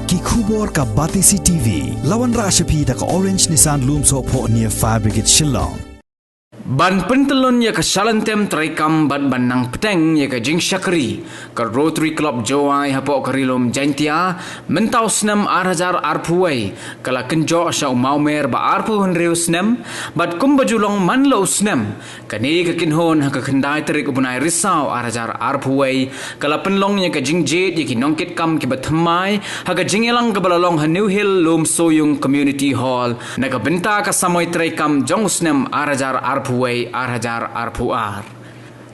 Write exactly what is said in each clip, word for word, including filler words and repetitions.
Ki khubor ka Batesi T V, la wanrah sha phi da ka Orange Nissan Lumsohphoh near Fire Brigade Shillong. Ban pyntyllun ïa ka shalan tem treikam bad ban nang pteng ïa ka jingshakri, ka Rotary Club Jowai hapoh ka Ri Lum Jaintia, mynta u snem ar hajar arphew wei, ka la kynjoh sha u mawmer ba arphew hynriew snem, bad kumba ju long man la u snem, kane ka kynhun ha ka khyndai tarik u bnai Risaw ar hajar arphew wei, ka la pynlong ïa ka jingjied ïa ki nongkitkam kiba thymmai, ha ka jingïalang kaba la long ha New Hill Lumsohyung Community Hall, na ka bynta ka samoi treikam jong u snem ar hajar arphew wei ar hajar arphew ar.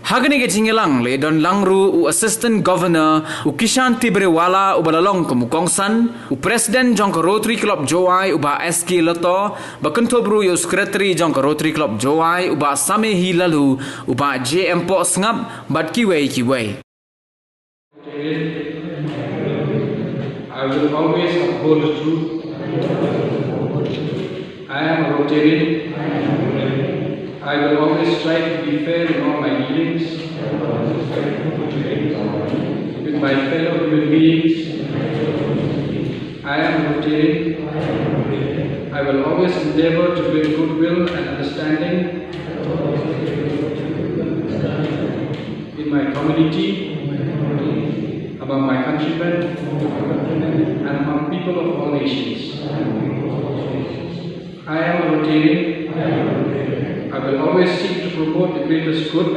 Ha kane ka jingïalang la ïadon lang ruh u Assistant Governor, u Kishan Tibrewala uba la long kum u kongsan, u President jong ka Rotary Club Jowai u Bah S K Lato, ba kynthup ruh ïa u Secretary jong ka Rotary Club Jowai u Bah Samehi Laloo, u Bah J M Pohsngap, bad kiwei kiwei. I will always uphold the truth. I am a Rotarian. I will always strive to be fair in all my dealings with my fellow human beings. I am a Rotarian. I will always endeavor to bring goodwill and understanding in my community, among my countrymen, and among people of all nations. I am a Rotarian. I will always seek to promote the greatest good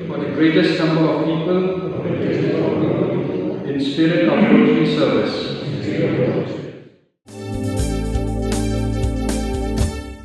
for the greatest number of people in spirit of Rotary service.